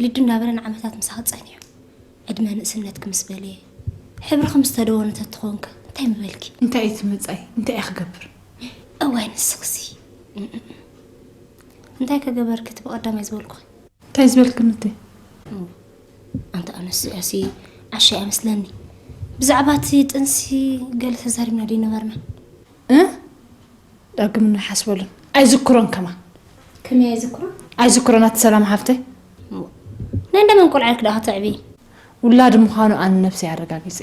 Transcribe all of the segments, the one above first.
ሊዱ እንዳበለ ንዓመታት ምሳኺ ጸኒሑ። ዕድመ ንእስነትኪ ምስ በለየ፣ ሕብርኺ ምስ ተደወነ ተትኾንከ እንታይ ምበልኪ? እንታይ እዩ እቲ መጻኢ? እንታይ እየ ክገብር? እዋይ ንስኽሲ። እንታይ ከገበርኪ እቲ ብቐዳማይ ዝበልኩኺ? እንታይ ዝበልክኒ እቲ? ኣንቲ ኣነስ እዚኣሲ ዓሻ እያ መስለኒ። ብዛዕባ እቲ ጥንሲ ገለ ተዛሪብና ዶ ይነበርና? እ? ዳግም ንሓስበሉን ኣይዝክሮን ከማን። ከመይ ኣይዝክሮን? ኣይዝክሮን ኣቲ ሰላም ሓፍተይ። ናይ እንደመን ቆልዓ ኢልኪ ደኣ ከተዕብዪ? ውላድ ምዃኑ ኣነ ነብሰይ ኣረጋጊጸ።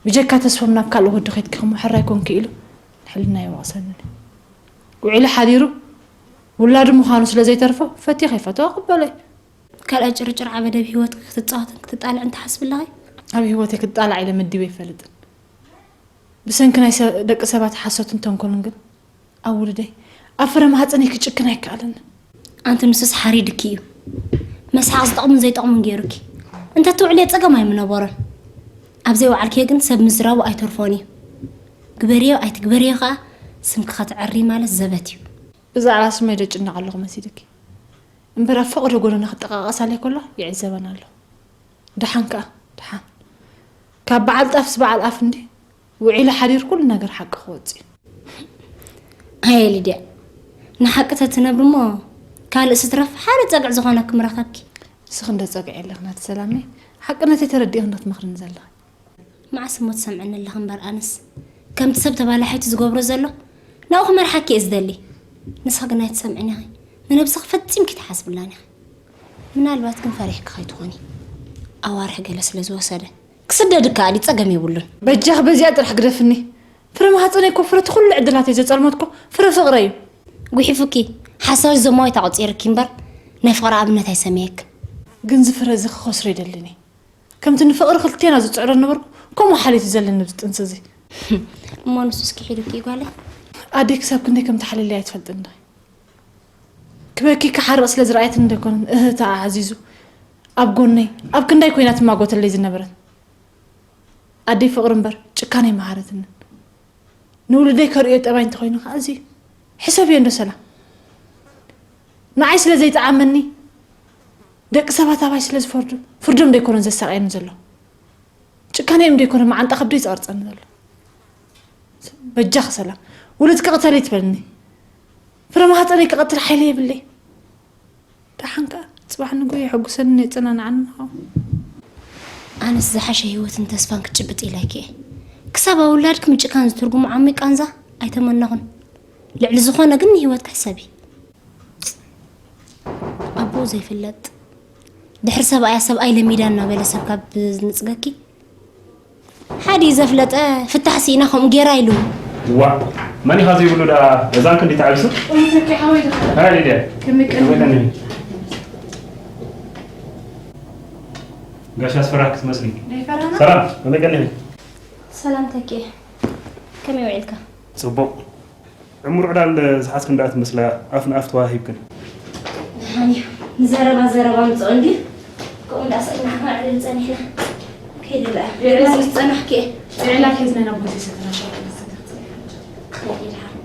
ብጀካ ተስፎም ናብ ካልእ ወዲ ከይድኪ ክምሕር ኣይኮንኪ ኢሉ ሕልና ይወቕሰኒ። ውዒሉ ሓዲሩ ውላዱ ምዃኑ ስለ ዘይተርፎ ፈትየ ከይፈትዎ ክበሎ እዩ። ካልኣይ ጭርጭር ዓበደ ኣብ ህይወትኪ ክትጻወትን ክትጣልዕን ትሓስቢ ኣለኺ? ኣብ ህይወተይ ክጣላዕ ኢለ መዲበ ኣይፈልጥን። ብሰንኪ ናይ ሰ-፣ ደቂ ሰባት ሓሶትን ተንኮልን ግን ኣብ ውሉደይ፣ ኣብ ፍረ ማህጸነይ ክጭክን ኣይከኣለንን። ኣንቲ ንሱስ ሓሪድኪ እዩ። መስሓቕ ዝጠቕምን ዘይጠቕምን ገይሩኪ። እንተ ትውዕልዮ ጸገም ኣይምነበሮን። ኣብ ዘይወዓልክዮ ግን ሰብ ምዝራቡ ኣይተርፎን እዩ። ግበርዮ ኣይትግበርዮ ከኣ ስምኪ ከተዕሪ ማለት ዘበት እዩ። ብዛዕባ ስመይ ዶ ጭነቕ ኣለኹ መሲልኪ? እምበር ኣብ ፈቐዶ ጎደና ክጠቓቐሳለይ ከሎ ይዕዘበን ኣሎ። ደሓን ከኣ፣ ደሓን። ካብ በዓል ጣፍስ በዓል ኣፍ እንዲ ውዒሉ ሓዲሩ ኩሉ ነገር ሓቂ ክወጽእ እዩ። ኣየ ሊድያ፣ ንሓቂ ተትነብሪ እሞ ካልእ ስትረፍ ሓደ ጸግዒ ዝኾነኪ ምረኸብኪ። ንስኺ እንዶ ጸግዒ ኣለኺ ናቲ ሰላመይ፣ ሓቅነተይ ተረዲእኺ እንዶ ትመኽርኒ ዘለኺ። መዓስ እሞ ትሰምዕኒ ኣለኺ እምበር ኣነስ ከምቲ ሰብ ተባላሓይቲ ዝገብሮ ዘሎ ናብኡ ክመርሓኪ እየ ዝደሊ። ንስኺ ግን ኣይትሰምዕን ኢኺ፣ ንነብስኺ ፈጺምኪ ኣይትሓስብላን ኢኺ። ምናልባት ግን ፈሪሕኪ ከይትኾኒ ኣዋርሕ ገለ ስለ ዝወሰደ ክስደድ ከኣ ድዩ ጸገም የብሉን። በጃኺ በዚኣ ጥራሕ ግደፍኒ። ፍረ ማህጸነይ እኮ ፍረ እቲ ኩሉ ዕድላተይ ዘጸልመትኮ ፍረ ፍቕረይ እዩ። ጉሒፉኪ ሓሳዊ ዘማዊት ኣቑጺርኪ እምበር ናይ ፍቕሪ ኣብነት ኣይሰመየክን። ግን እዚ ፍረ እዚ ክኸስሮ ይደልን እየ። ከምቲ ንፍቕሪ ክልቴና ዝጽዕሮ ነበርኩ ከምኡ ሓልየት እዩ ዘለኒ ኣብዚ ጥንሲ እዚ። እሞ ንሱስ ክሒዱኪ እዩ ጓለይ? ኣደይ ክሳብ ክንደይ ከም ትሓልየለይ ኣይትፈልጥን ዲኺ? ክበኪ ክሓርቕ ስለ ዝረኣየትኒ ዶ ኣይኮነን እህህታ ዓዚዙ ኣብ ጎነይ ኣብ ክንዳይ ኮይና ትማጎተለይ ዝነበረት። ኣደይ ፍቕሪ እምበር ጭካነ ኣይመሃረትንን። ንውሉደይ ከርእዮ ጠባይ እንተኾይኑ ከኣ እዚ እዩ። ሕሰብዮ እንዶ ሰላም። ንዓይ ስለ ዘይጠዓመኒ ደቂ ሰባት ኣባይ ስለ ዝፈርዱ ፍርዶም ዶ ኣይኮነን ዘሳቕየኒ ዘሎ? ጭካነኦም ዶ ኣይኮነን መዓንጣ ከብደይ ዝቐርጸኒ ዘሎ? በጃኺ ሰላም፣ ውሉድኪ ቅተሊ ትበልኒ። ፍረ ማህጸነይ ክቐትል ሓይሊ የብለይ። ደሓን ከኣ ጽባሕ ንግሆ የሐጉሰንን የጸናንዓንን ምዃኑ። ኣነስ ዝሓሸ ህይወትን ተስፋን ክጭብጥ ኢለ ኣይክእን። ክሳብ ኣውላድኪ ምጭካን ዝትርጉሙ ዓሚ ቃንዛ ኣይተመነኹን። ልዕሊ ዝኾነ ግን ንህይወትኪ ሕሰቢ። ኣቦኡ ዘይፍለጥ ድሕሪ ሰብኣያ ሰብኣይ ለሚዳ እናበለ ሰብ ካብ ዝንጽገኪ ሓዲ ዘፍለጠ ፍታሕ ስኢና ከምኡ ጌራ ኢሉ። ዋእ፣ መን ኢኻ ዘይብሉ ደኣ ገዛን ክንዲ ተዓቢሱ? እውነት እኮ ሓወይ ድኻ? ሃይ ሊድያ። ከመይ ቀኒኻ? ከመይ ቀኒኺ? ጋሽ ኣስፈራህ ክትመስሊ። ደይፈራና? ሰላም፣ ከመይ ቀኒኺ? ሰላም ተኪኤ። ከመይ ውዒልካ? ጽቡቕ። ዕሙር ዕላል ዝሓዝክን ደኣ ትመስላ፣ ኣፍ ንኣፍ ተዋሂብክን። ደሓን እዩ። ንዘረባ ዘረባ ምጽኦ እንድዩ። ከምኡ እንዳሰእና ክነዕልል ጸኒሕና። ከይደ ደኣ። የዕላል። ምስ ጸናሕኪ እየ። የዕላል ሒዝና ናብ ቦቴ ሰተና ሻሂ ክንሰቲ። ከይደ ደሓን።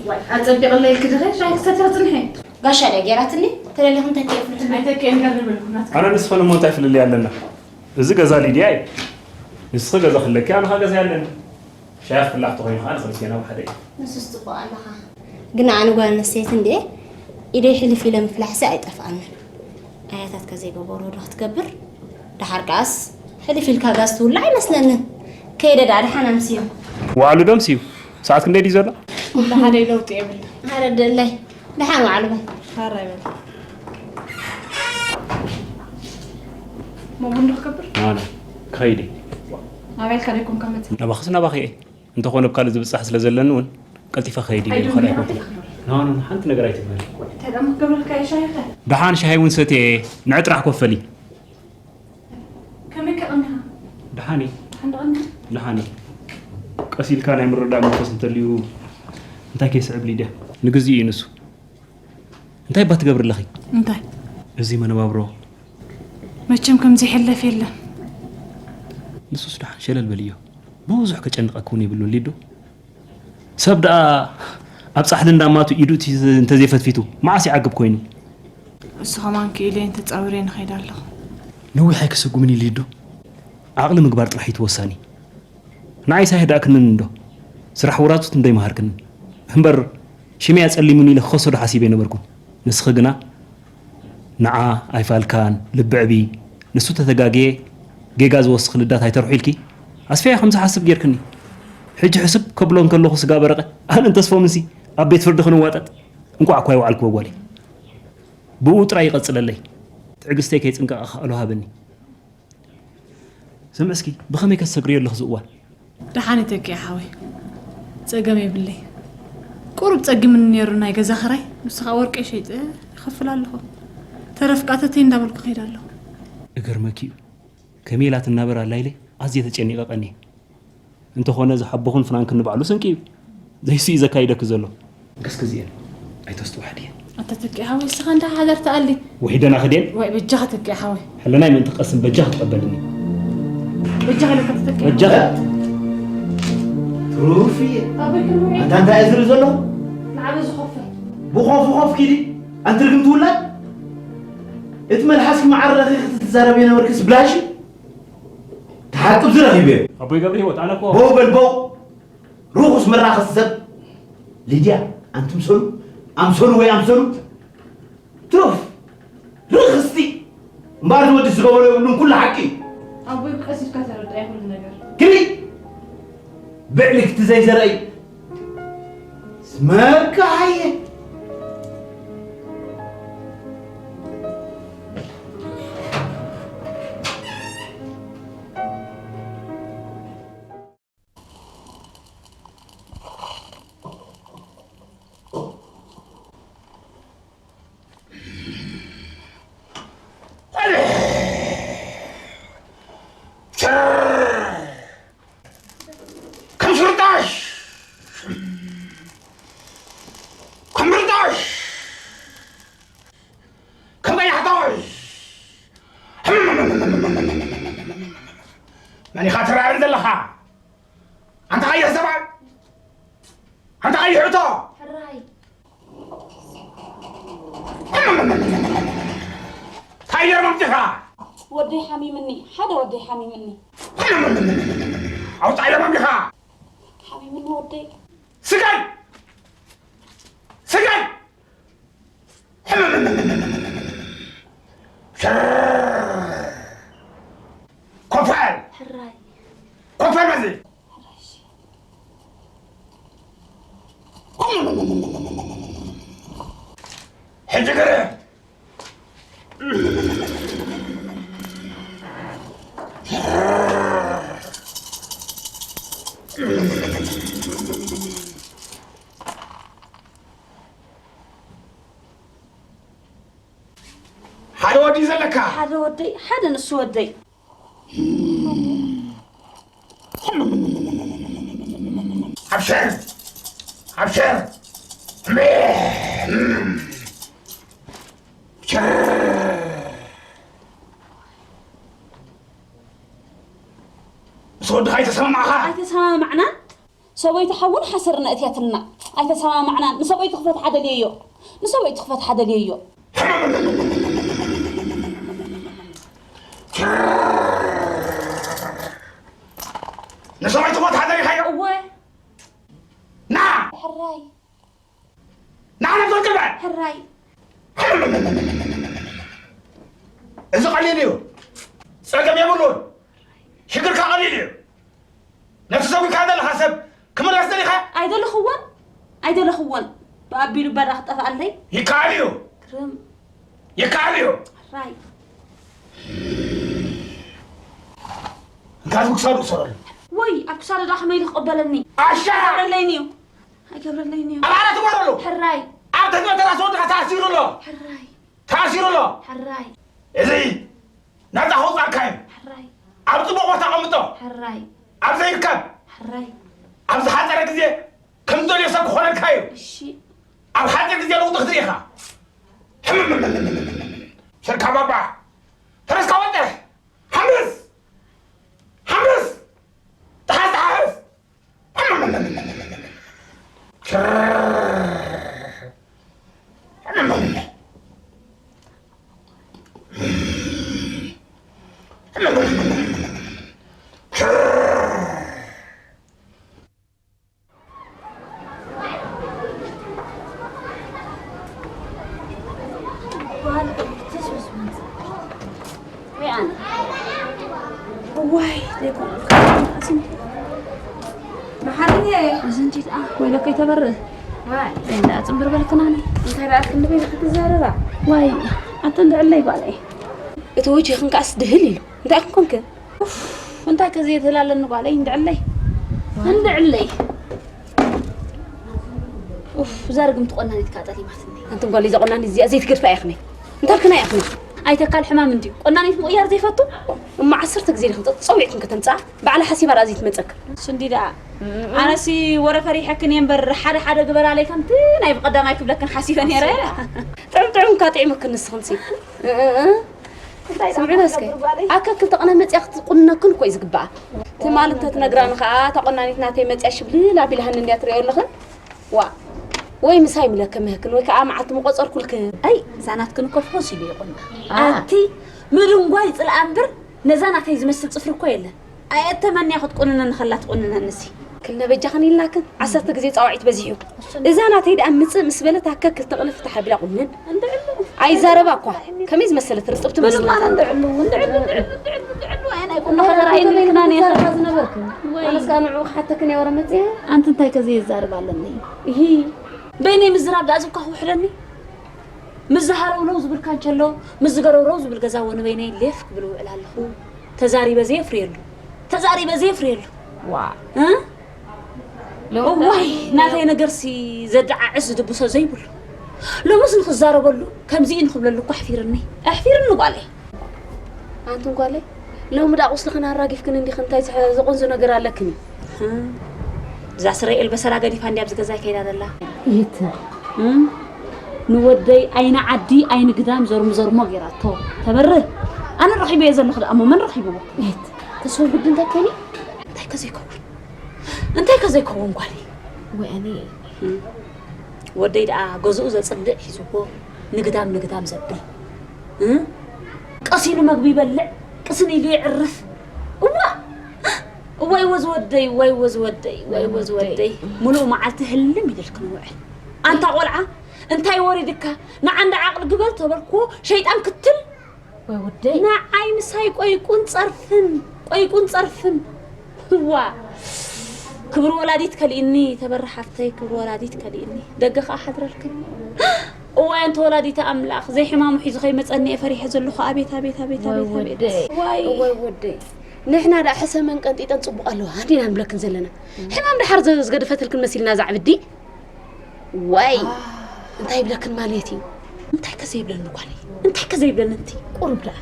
ዋይ፣ ኣጸቢቕለይ ኢልኪ ዲኺ ሻሂ ክሰቲ ክጽንሒ? ጋሻ ድያ ጌራትኒ? ተለሊኹም ተኪኤ ፍልፍል። ኣይተኪኤን ቀርብልኩ ናትካ። ኣነ ንስኽን እሞ እንታይ ፍልልይ ኣለና? እዚ ገዛ ሊድያ እዩ። ንስኺ ገዛ ክለኪ፣ ኣነ ኸኣ ገዛ ኣለኒ። ሻሂ ክፍላሕ ተኾይኑ ኸኣ ንኽልቴና ብሓደ እዩ። ንሱስ ጽቡቕ ኣለኻ። ግን ኣነ ጓል ኣንስተይቲ እንድየ፣ ኢደይ ሕልፍ ኢለ ምፍላሕሲ ኣይጠፍኣንን። ኣያታትካ ዘይገበርዎ ዶ ክትገብር? ደሓር ከኣስ ሕልፍ ኢልካ ጋዝ ትውላዕ ኣይመስለንን። ከይደ ደኣ ደሓን ኣምስዩ። ዋዕሉ ዶ ኣምስዩ? ሰዓት ክንደይ ድዩ ዘሎ? ወላ ሓደ ለውጢ የብሉን። ኣረ ደላይ። ደሓን ዋዕሉ በል። ሓራይ በል። እሞ ቡን ዶ ክገብር? ኣነ ክኸይድ እየ። ናባይ ኢልካ ዶ ኣይኮንካ መጺእ? ናባኽስ ናባኺ እየ። እንተኾነ ኣብ ካልእ ዝብጻሕ ስለ ዘለኒ እውን ቀልጢፈ ክኸይድ እየ። ኣይደልን ካልእ ኣይኮንኩን። ኣይደልን። ኖ፣ ኖ፣ ኖ፣ ሓንቲ ነገር ኣይትበል። እንታይ ደኣ እሞ ክገብረልካ እየ ሻሂ ኸ? ደሓን ሻሂ እውን ሰትየ፣ ንዒ ጥራሕ ኮፈሊ። ከመይ ከ ቀኒኻ? ደሓን እየ። ደሓን ዶ ቀኒኻ? ደሓን እየ። ቀስ ኢልካ ናይ ምርዳእ መንፈስ እንተልዩ እንታይ ከይስዕብ ሊድያ? ንግዚኡ እዩ ንሱ። እንታይ እባ ትገብሪ ኣለኺ? እንታይ? እዚ መነባብሮ። መቸም ከምዚ ይሕለፍ የለን። ንሱስ ደሓን ሸለል በልዮ። ብዙሕ ከጨንቐኪ እውን የብሉን ሊዱ። ሰብ ደኣ ኣብ ጻሕሊ እንዳማቱ ኢዱ እቲ እንተዘይፈትፊቱ መዓስ ይዓግብ ኮይኑ? እሱ ከማን ክኢለየን ተጻዊረን ይኸይድ ኣለኹ። ነዊሕ ኣይክስጉምን ኢሉ ዶ? ዓቕሊ ምግባር ጥራሕ እዩ እቲ ወሳኒ። ንዓይስ ኣይህዳእክንን እንዶ? ስራሕ ውራጹት እንዶ ኣይመሃርክንን። እምበር ሽመይ ኣጸሊሙኒ ኢለ ክኸሶ ዶ ሓሲበ ኣይነበርኩን። ንስኺ ግና ንዓ ኣይፋልካን፣ ልቢ ዕቢ። ንሱ ተተጋግየ ጌጋ ዝወስኽ ልዳት ኣይተርሑ ኢልኪ ኣስፍያ ከም ዝሓስብ ጌርክኒ። ሕጂ ሕስብ ከብሎ እንከለኹ ስጋ በረቐ። ኣነን ተስፎምንሲ ኣብ ቤት ፍርዲ ክንዋጠጥ። እንቋዕ እኳ ይወዓልክዎ ጓለይ። ብኡ ጥራይ ይቐጽለለይ። ትዕግስተይ ከይጽንቀቕ ኣኽኣሎ ሃበኒ። ስምዕ እስኪ፣ ብኸመይ ከ ትሰግርዮ ኣለኺ እዚ እዋን? ደሓን እየ ተኪኤ ሓወይ፣ ጸገም የብለይ። ቁሩብ ጸጊምኒ ነይሩ ናይ ገዛ ኽራይ፣ ንሱ ኸኣ ወርቀይ ሸይጠ ይኸፍል ኣለኹ። ተረፍ ከኣ ተተይ እንዳበልኩ ከይድ ኣለኹ። እገርመኪ እዩ፣ ከመይ ኢላ ትናበር ኣላ ኢለ ኣዝየ ተጨኒቐ ቀንየ። እንተኾነ ዝሓቦኹን ፍናንክን ንባዕሉ ስንቂ እዩ። ዘይሱ እዩ ዘካይደኪ ዘሎ። እንከስ ክዚኤን ኣይተስትዋሕድየን። ኣታ ተኪ ሓወይ፣ እስኻ እንዳ ሓደር ተኣሊ። ውሒደና ክድየን? ወይ በጃኻ ተኪ ሓወይ። ሕልናይ ምእንቲ ክቐስን በጃኻ ትቐበልኒ። በጃኻ ኢለካ ተተኪ። በጃኻ። ትሩፍ እየ። ኣበይ ክንሪኦ? ኣንታ እንታይ እየ ዝርኢ ዘለኹ? ንዓበ ዝኸፍል። ብኾፍ ኾፍ ኪዲ። ኣንቲ ርግምቲ ውላድ። እቲ መልሓስኪ መዓር ረኺኺ ክትዛረብ የነበርክስ ብላሽ። ተሓቅብ ዝረኺበ። ኣቦይ ገብረ ህይወት፣ ኣነ እኮ በው በል በው። ርኹስ መራኸስ ሰብ። ሊድያ፣ ኣንቱም ሰሉ፣ ኣምሰሉ ወይ ኣምሰሉ። ትሩፍ። ርኽስቲ። እምበኣር ዝወዲ ዝገበሮ የብሉን፣ ኩሉ ሓቂ እዩ። ኣቦይ፣ ቀስ ኢልካ ተረዳእ ኩሉ ነገር። ግዲ። ብዕልግቲ ዘይዘርእይ። ስመካ ሃየ። ከም ሽርጣሽ፣ ከም ብርጣሽ፣ ከም ቀያሕታሽ። መን ኢኻ ትራረን ዘለኻ? ኣንታ ቀይሕ ሰብኣይ! ኣንታ ቀይሕ እቶ! ሕራይ። እንታይ ገይሮም ኣምጺኻ? ወደይ ሓሚምኒ፣ ሓደ ወደይ ሓሚምኒ። ኣውጻእዮም ኣምጺኻ። ሓሚምኒ ወደይ። ስገድ! ስገድ! ኮፍ በል! ሕራይ። ኮፍ በል በዚ! ሕራይ፣ እሺ። ሕጂ ግርም! ሓደ ወዲ እዩ ዘለካ? ሓደ ወደይ፣ ሓደ ንሱ ወደይ። ኣብሽር! ኣብሽር! ምስ ወድኻ ኣይተሰማማዕኻ? ኣይተሰማማዕናን። ሰበይቲ ሓውን ሓሰርን ኣእትያትልና። ኣይተሰማማዕናን። ንሰበይቱ ክፈትሓ ደልየዮ። ንሰበይቱ ክፈትሓ ደልየዮ። ንሰበይቱ ክፈትሓ ደሊኻዮ? እወ። ና! ሕራይ። ና፣ ና፣ ዞር በል! ሕራይ። እዚ ቀሊል እዩ። ጸገም የብሉን። ሽግርካ ቀሊል እዩ። ነቲ ሰጒግካ ዘለኻ ሰብ ክምለስ ደሊኻ? ኣይደለኽዎን፣ ኣይደለኽዎን። ብኣቢሉ ባዳ ክጠፍኣለይ። ይከኣል እዩ። ግርም። ይከኣል እዩ። ሕራይ። እንካ ክሳዱ እሰረሉ። ወይ፣ ኣብ ክሳዱ ዳ ከመይ ኢሉ ክቕበለኒ? ኣሻ! ኣይገብረለይን እዩ። ኣይገብረለይን እዩ። ኣብ ዓራት እወረሉ። ሕራይ። ኣብ ተግባር ተራስ ወድኻ ተኣሲሩ ኣሎ። ሕራይ። ተኣሲሩ ኣሎ። ሕራይ። እዚ ናጻ ከውጻእካ እዩ። ሕራይ። ኣብ ጽቡቕ ቦታ ኣቐምጦ። ሕራይ። ኣብ ዘይርከብ። ሕራይ። ኣብ ዝሓጸረ ግዜ ከም ዝደልዮ ሰብ ክኾነልካ እዩ። እሺ። ኣብ ሓጺር ግዜ ለውጢ ክትርኢ ኢኻ። ሕምም። ሸርካ ባባ። ተረስካ ወጥሕ። ሓምስ። ሓምስ። ተሓዝ ተሓዝ። ሕምም። ሕምም። ዋይ ደቆ መሓርየ። እዚ እንጂ ደኣ ወይለከ ይተበርእ። ዋይ እንዳ ጽምብር በልክናኒ። እንታይ ደኣ ክንደይ ክትዛረባ? ዋይ ኣንተ እንድዕለይ ጓለይ። እቲ ወጅህኽን ከኣስ ድህል ኢሉ። እንታይ ክንኮንክ? ኡፍ፣ እንታይ ከ ዘይትህላለኒ ጓለይ፣ እንድዕለይ። እንድዕለይ። ኡፍ፣ እዛ ርግምቲ ቆናኒት ከኣ ጠሊማትኒ። ኣንትን ጓለይ፣ እዛ ቆናኒት እዚኣ ዘይትገድፋ እያ ክነይ። እንታይ ክና እያ ክነይ? ኣይተካል ሕማም እንድዩ። ቆናኒት ምቕያር ዘይፈቱ? እሞ ዓሰርተ ግዜ ዲኽን ጸ-፣ ጸዊዕክን ከተምጽኣ? ባዕላ ሓሲባ ደኣ ዘይትመጸክን። እሱ እንዲ ደኣ። ኣነሲ ወረ ፈሪሐክን እየ እምበር፣ ሓደ ሓደ ግበራለይ ከምቲ ናይ ብቐዳማይ ክብለክን ሓሲበ ነይረ። ጥዑም ጥዑም እኳ ጥዒሙክን ንስኽንሲ። እ፣ እ፣ እ። እንታይ ስምዕና እስከ፣ ዳኣ ጓለይ? ኣካ ክልተ ቀናት መጽያ ክትቁንነክን እኮ እዩ ዝግባኣ። ትማል እንተትነግራኒ ከኣ፣ እታ ቆናኒት ናተይ መጽያ ሽብልል ኣቢላሃኒ እንድያ ትርእዮ ኣለኽን? ዋ፣ ወይ ምሳይ ምለከ ምህክን፣ ወይ ከኣ መዓልቲ ምቆጸርኩልክን። ኣይ፣ እዛ ናትክን እኮ ፍኹስ ኢሉ ይቑና። ኣ። ኣንቲ ምድንጓይ ጽልኣ እምበር፣ ነዛ ናተይ ዝመስል ጽፍሪ እኮ የለን። ኣየተመንያ ክትቁንነኒ ከላ ትቁንነንሲ። ክልነ በጃኽን ኢልናክን፣ ዓሰርተ ግዜ ጻውዒት በዚሑ። እዛ ናተይ ደኣ ምጽእ ምስ በለት፣ ኣከ ክልተ ቅነ ፍታሕ ኣቢላ ቁንን። እንድዕሉ። ኣይዛረባ እኳ። ከመይ ዝመሰለት ርጥብቲ በሉ መስላ። ማን እንድዕሉ፣ እንድዕሉ፣ እንድዕሉ፣ እንድዕሉ፣ እንድዕሉ፣ ኣይ ናይ ቁና ከለር ኣይንልክናን እየ። ዝዛረባ ዝነበርክን። ወይ። ኣነስ ከኣ ንዕኡ ክሓተክን እየ ወረ መጽየ። ኣንቲ እንታይ ከ ዘየዛርብ ኣለኒ? እሂ። በይነይ ምዝራብ ደኣ ዝብካ ክውሕደኒ? ምስ ዝሃለውለው ዝብል ካንቸሎ፣ ምስ ዝገረውረው ዝብል ገዛ እውን በይነይ ሌፍ ክብል ውዕል ኣለኹ። ተዛሪበ ዘየፍርየሉ፣ ተዛሪበ ዘየፍርየሉ። ዋ። እ? ሎሚ እዋይ፣ ደኣ ናተይ ነገርሲ ዘደዓዕስ ዝድብሶ ዘይብሉ። ሎምስ ንኽዛረበሉ፣ ከምዚ ንኽብለሉ እኮ ኣሕፊርኒ። ኣሕፊርኒ ጓለይ። ኣንትን ጓለይ፣ ሎሚ ደኣ ቁስልኽን ኣራጊፍክን እንዲኽን እንታይ ዝሐ-፣ ዘቆንዞ ነገር ኣለክን እዩ? እዛ ስረ ኤልበሰላ ገዲፋ እንድያ ኣብዚ ገዛይ ከይዳ ዘላ። ይት እም? ንወደይ ኣይኒ ዓዲ ኣይኒ ግዳም ዘርሙ ዘርሞ ገይራቶ። ተበርህ። ኣነ ረኺበዮ ዘለኹ ደኣ እሞ መን ረኺብዎ? ይት ተሰው ግዲ እንታይ ከኒ? እንታይ ከዘይከውን? እንታይ ከዘይከውን ጓለይ? ወይ ኣነ እም? ወደይ ደኣ ገዝኡ ዘጽንዕ ሒዝዎ ንግዳም ንግዳም ዘብል። እም? ቀሲኑ መግቢ ይበልዕ፣ ቅስን ኢሉ የዕርፍ። እዋ! እዋይ ወዝ ወደይ፣ እዋይ ወዝ ወደይ፣ እዋይ ወዝ ወደይ። ሙሉእ መዓልቲ ህልም ኢልልክ ንውዕል። ኣንታ ቆልዓ፣ እንታይ ወሪድካ? ንዓንዳ ዓቕሊ ግበር ተበልክዎ፣ ሸይጣን ክትል። ወይ ወደይ። ንዓይ ምሳይ ቆይቁን ጸርፍን፣ ቆይቁን ጸርፍን። እዋ! ክብሪ ወላዲት ከሊእኒ፣ ተበሪ ሓፍተይ፣ ክብሪ ወላዲት ከሊእኒ። ደገ ከኣ ሓድረልክን። እዋይ፣ ኣንቲ ወላዲተ ኣምላኽ፣ ዘይሕማሙ ሒዙ ከይመጸኒ እየ ፈሪሐ ዘለኹ። ኣቤት፣ ኣቤት፣ ኣቤት፣ ወይ ኣቤት፣ ኣቤት። ወደይ። ዋይ። እዋይ ወደይ። ንሕና ደኣ ሕሰመን ቀንጢጠን ጽቡቕ ኣለዋ፣ እንዲና ንብለክን ዘለና። ሕማም ደሓር ዘ-፣ ዝገደፈትልክን መሲልና ዛዕብዲ። ዋይ። ኣህ። እንታይ ይብለክን ማለት እዩ? እንታይ ከ ዘይብለኒ ጓለይ? እንታይ ከ ዘይብለኒ ኣንቲ? ቁሩብ ደኣ።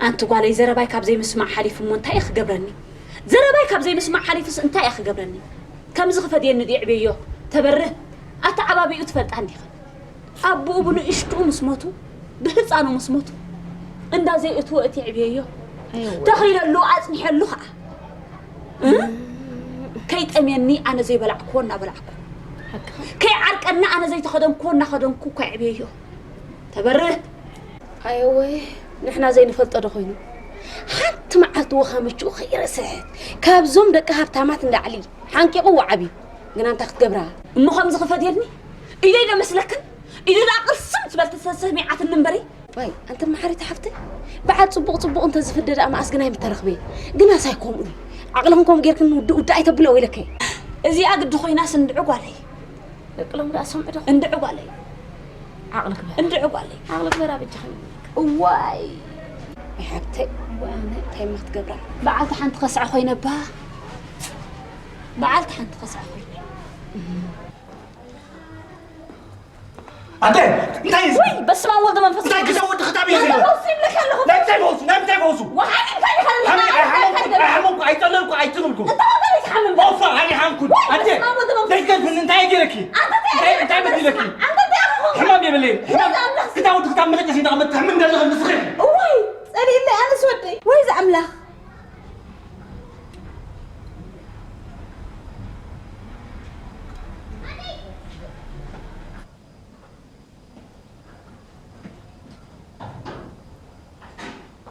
ኣንቲ ጓለይ፣ ዘረባይ ካብ ዘይምስማዕ ሓሊፉ እሞ እንታይ እዩ ክገብረኒ? ዘረባይ ካብ ዘይምስማዕ ሓሊፉስ እንታይ እዩ ክገብረኒ? ከምዚ ክፈድየኒ ድየ ዕብየዮ? ተበርህ። ኣተዓባቢኡ ትፈልጣ እንዲኽን። ኣቦኡ ብንእሽትኡ ምስ ሞቱ፣ ብህፃኑ ምስ ሞቱ፣ እንዳ ዘይእትዎ እቲ የዕብየዮ። ኣይወ። ተኺለሉ፣ ኣፅኒሐሉ ኸዓ። እ? ከይጠምየኒ ኣነ ዘይበላዕክዎ እናበላዕኩ። ሓቅኻ። ከይዓርቀኒ ኣነ ዘይተኸደንክዎ እናኸደንኩ እኮ የዕብየዮ። ተበርህ። ኣየወ፣ ንሕና ዘይንፈልጦ ዶ ኮይኑ? ሓንቲ መዓልቲ ወኻ ምችኡ ከይረስሐ፣ ካብዞም ደቂ ሃብታማት እንዳዕሊ ሓንቂቑ ወዓብዩ። ግና እንታይ ክትገብራ? እሞ ከምዚ ክፈድየኒ? ኢደይ ዶ መስለክን? ኢዱ ደኣ ቅርስም ትበል ተሰሚዓትኒ እምበሪ። ዋይ፣ ኣንቲ መሓሪት ሓፍተይ፣ በዓል ጽቡቕ ጽቡቕ እንተ ዝፍደ ደኣ መኣስ ግና ኣይምተረኽበ። ግናስ ኣይኮምኡ። ዓቕልኽን ከምኡ ጌርክን ውድእ ውድእ ኣይተብሎ ወይለከ። እዚኣ ግዲ ኮይናስ እንድዒ ጓለይ። ደቅሎም ደኣ ሰምዑ ዶ? እንድዒ ጓለይ። ዓቕሊ ግበር። እንድዒ ጓለይ። ዓቕሊ ግበር ኣበጃኺ። እዋይ። ኣይ ሓብተይ፣ እዋይ ኣነ እንታይ እሞ ክትገብራ? በዓልቲ ሓንቲ ከስዐ ኮይነ እባ። በዓልቲ ሓንቲ ከስዐ ኮይነ። ኣደ፣ እንታይ እዩ እዚ? ውይ፣ በስመ ኣብ ወወልድ ወመንፈስ እንታይ ቅዱስ። ግዳ ወዲ ክታብ እዩ እዚ? እንታይ ፈውሱ ይብለካ ኣለኹ? ናይ ምንታይ ፈውሱ? ናይ ምንታይ ፈውሱ? ወሓኒ እንታይ ኢኻ ሓሚ-፣ ኣለኻ? ኣይሓመምኩ፣ ኣይሓመምኩ፣ ኣይጠለልኩ፣ ኣይትብልኩ። እንታይ ወገን ይትሓምም? ኦፋ፣ ኣይሓምኩን። ውይ፣ ኣደ፣ በስመ ኣብ ወወልድ ወመንፈስ ዘይገድፍን እንታይ ገይረኪ? ኣንተ እንታይ እንታይ ኢኻ? በዲለኪ? ኣንተ እንታይ ኢኻ? ሕማም የብለይን። ወይ ሕማም ዝኣምላኽ። ግዳ ወዲ ክታብ መለቀሲ እንዳመትሕምን ዘለኸ ንስኺ። ውይ፣ ጸሊእለይ ኣነስ ወደይ። ወይ ዝኣምላኽ።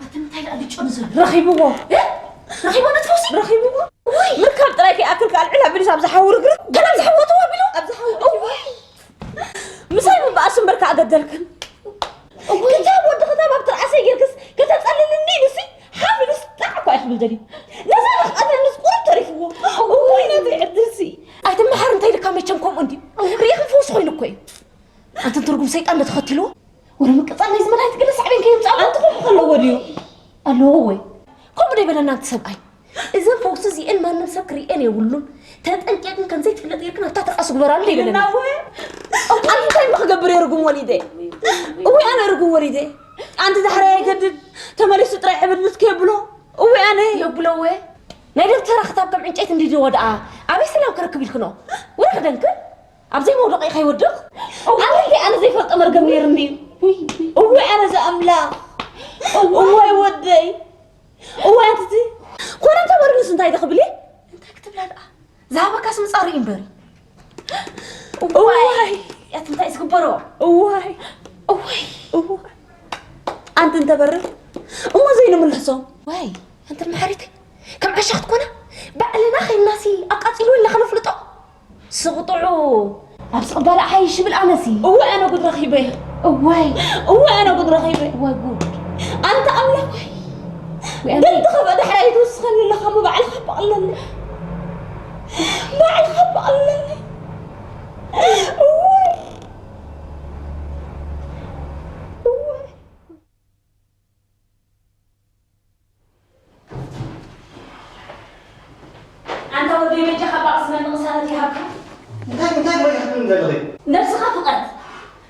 ኣቲ እንታይ ኣይዳ ልጮ ንዘ ረኺብዎ። እ? ረኺብዎ ነቲ ፈውሲ? ረኺብዎ። ወይ! ምርካብ ጥራይ ከይኣክል ከኣ ልዕል ኣቢሉስ ኣብዛ ሓዊ ርግርግ። ገና ኣብዛ ሓዊ ኣትዎ ኣቢሉ? ኣብዛ ሓዊ ኣትዎ። እዋይ! ምሳይ ምበኣስ እምበር ከኣ ገደልክን። እዋይ! ክታብ ወዲ ክታብ ኣብ ትርኣሰይ ጌርክስ ከተጸልልኒ ኢሉሲ ሓፍ ኢሉስ ጣዕ እኳ እዩ ክብል ደልዩ። ነዛ ንኽቐትለንስ ቁሩብ ተሪፍዎ። እዋይ ናተይ ዕድልሲ። ኣይትመሓር እንታይ ኢልካ መቸም ከምኡ እንድዩ። ርኢኽን ፈውሲ ኮይኑ እኮ እዩ። ኣንተን ትርጉም ሰይጣን ዶ ተኸቲልዎ? ወረ ምቅጻል ናይዚ መድሃኒት ገለ ሳዕቤን ከየምጽእ ኣንተ ከምኡ ከለዎ ድዩ? ኣለዎ ወይ? ከምኡ ዶ ይበለና ኣንቲ ሰብኣይ? እዘን ፈውሲ እዚኤን ማንም ሰብ ክርእየን የብሉን። ተጠንቂቕን ከም ዘይትፍለጥ ጌርክን ኣብታ ትርኣሱ ግበራሉ ዶ ይበለና? ኢልና ወይ? ኣንቲ እንታይ እሞ ክገብር እየ ርጉም ወሊደ? እውይ ኣነ ርጉም ወሊደ። ኣንቲ ዳሕራይ ኣይገድድ ተመሊሱ ጥራይ ዕብድብት ከየብሎ። እውይ ኣነ። የብሎ ወይ? ናይ ደብተራ ክታብ ከም ዕንጨይቲ እንዲዲ ወድኣ ኣበይ ሰላም ክረክብ ኢልክኖ? ወረ ክደንክር? ኣብ ዘይመውደቂ ከይወድቕ? ኣንቲ ኣነ ዘይፈልጦ መርገም ነይርኒ እዩ። እዋይ ኣነ ዝኣምላኽ። እዋይ ወደይ። እዋይ ኣንቲ እቲ ኮነ እንተ በርንስ እንታይ ዶ ክብል እየ? እንታይ ክትብላ ደኣ? ዝሃበካስ ምጻሩ እዩ እምበር። እዋይ። እዋይ። ያት እንታይ ዝግበሮ? እዋይ። እዋይ። እዋይ። ኣንቲ እንተበርር እሞ ዘይንምልሶ። ዋይ፣ ኣንቲ መሓሪተይ፣ ከም ዓሻ ክትኮና ባዕልና ኸይናሲ ኣቃጺሉ ኣለኻ ነፍልጦ። ስቕጥዑ ኣብ ዝቕባል ሓይሽ ይብል ኣነሲ። እወ ኣነ ጉድ ረኺበ። እዋይ። እወ ኣነ ጉድ ረኺበ። እዋይ ጉድ። ኣንታ ኣምላኽ ወይ። ወይ ኣነ። ገድኻ ብዳሕራይ ትውስኸኒ ኣለኻ እሞ ባዕልኻ በቕለኒ። ባዕልኻ በቕለኒ። እዋይ። እዋይ። ኣንታ ወደይ በጃኻ ባቕስና ንቕሳነት ይሃብካ። እንታይ እንታይ ትረግሕኒ ዘለኺ? ነብስኻ ፍቐድ።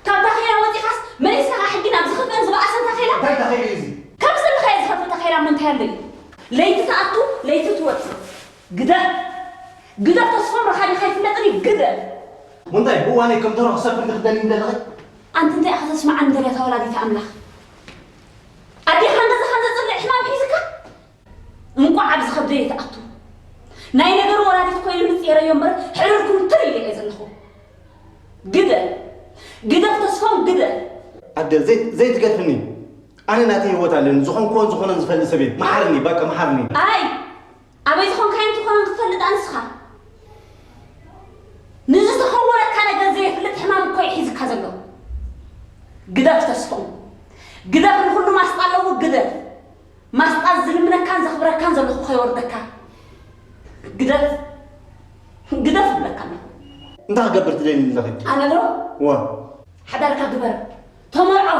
ካብ ታኼላ ወጺኻስ መሊስካ ሕጊ ናብ ዝኸፍአን ዝበኣሰን ታኼላ? እንታይ ታኼላ እዩ እዚ? ካብ ዘለኻዮ ዝኸፍእ ታኼላ እሞ እንታይ ኣሎ እዩ? ለይቲ ትኣቱ፣ ለይቲ ትወጽእ። ግደፍ። ግደፍ ተስፎም ረኻቢኻ ኣይፍለጥን እዩ። ግደፍ። እንታይ ብእዋነይ ከም ተረኹ ሰፍር ክደልኒ ዘለኺ? ኣንቲ እንታይ ኢኻ ተስምዓኒ ዘለኻ ወላዲተ ኣምላኽ? ኣዴኻን ገዛኻን ዘጽልእ ሕማም ሒዝካ? እንቋዕ ኣብዚ ከብደይ ኣይትኣቱ። ናይ ነገር ወላዲት ኮይነ ምጽየረዮ እምበር ሕርር ኩምትር ኢለ እየ ዘለኹ። ግደፍ። ግደፍ ተስፎም ግደፍ። ኣደ ዘይ-፣ ዘይትገድፍኒ። ኣነ ናተይ ህይወት ኣለኒ። ዝኾንክዎን ዝኾነን ዝፈልጥ ሰብ እየ። መሓርኒ፣ በቃ መሓርኒ። ኣይ! ኣበይ ዝኾንካዮን ትኾኖን ክትፈልጥ ኣንስኻ። ንዝተኸወለካ ነገር ዘየፍልጥ ሕማም እኮ እዩ ሒዝካ ዘሎ። ግደፍ ተስፎም። ግደፍ ንኹሉ ማስጣ ኣለዎ ግደፍ። ማስጣ ዝልምነካን ዘኽብረካን ዘለኹ ከይወርደካ። ግደፍ። ግደፍ እብለካ ኣለኹ። እንታይ ክገብር ትደልዪ ኣለኺ? ኣነ ዶ? ዋ። ሓዳርካ ግበር። ተመርዖ።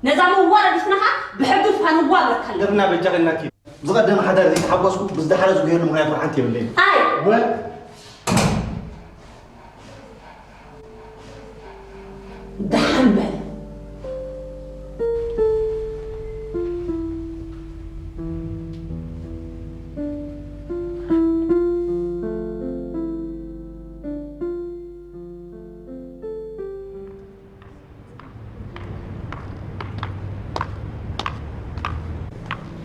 ነዛ መዋረዲትና ኸኣ ብሕጊ ፋንዋ እብለካ ኣለኹ። ደብና በጃኺ እናኪ። ብዝቐደመ ሓዳር ዘይተሓጎስኩ፣ ብዝደሓረ ዝጉየሉ ምኽንያት ሓንቲ የብለይን። ኣይ! ወ- ደሓን በል።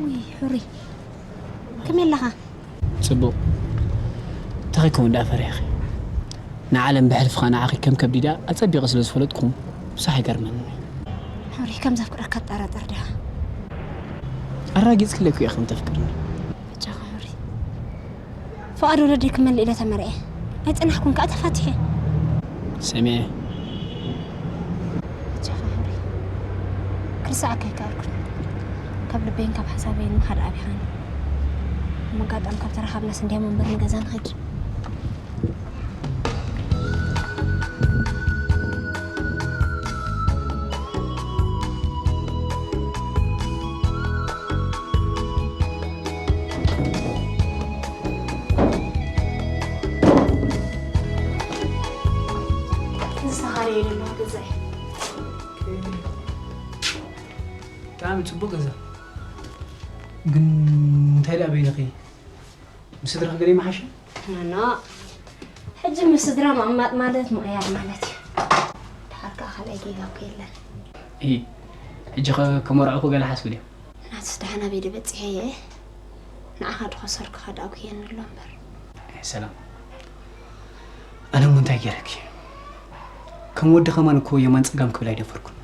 ውይ፣ ሕሩይ። ከመይ ኣለኻ? ጽቡቕ። እንታይ ከይከውን ደኣ ፈሪሕኺ? ንዓለም ብሕልፍኻ ንዓኺ ከም ከብዲዳ ኣጸቢቐ ስለ ዝፈለጥኩ፣ ብዙሕ ኣይገርመንን እዩ። ሕሩይ፣ ከም ዘፍቅረካ ትጠራጠር ዲኻ? ኣራጊጽክለይ እኮ ኢኺ ከም ተፍቅርኒ። በጃኻ ሕሩይ። ፍቓድ ወለደይ ክመልእ ኢለ ተመርዕየ። ኣይጸናሕኩን ከኣ ተፋቲሐ። ሰሚዐ። በጃኻ ሕሩይ። ክርሳዓካ ኣይከኣልኩን። ካብ ልበይን ካብ ሓሳበይን ምኻድ ኣቢኻኒ። ኣብ ኣጋጣሚ ካብ ተራኸብናስ እንድያም እምበር ንገዛ ንኸይድ። ዝተኻረየ ዘሎ ገዛ እዩ። ብጣዕሚ ጽቡቕ ገዛ። ግን እንታይ ደኣ በይንኺ? ምስ ስድራኺ ገለ ይመሓሸ? ኖ፣ ኖ። ሕጂ ምስ ስድራ ምቕማጥ ማለት ምቕያር ማለት እዩ። ድሓር ከኣ ካልኣይ ጌጋ እኮ የለን። እሂ፣ ሕጂ ኸ ከመርዕኹ ገለ ሓስቡ ድዮም? ናትስ ደሓን ኣበይ ዶ በጺሐ እየ? ንዓኻ ዶ ከሰርኩኻ ደኣ ጒየኒ ኣሎ እምበር። ኣይ ሰላም፣ ኣነ እሞ እንታይ ገይረኪ? ከም ወዲ ከማን እኮ የማን ጸጋም ክብል ኣይደፈርኩን።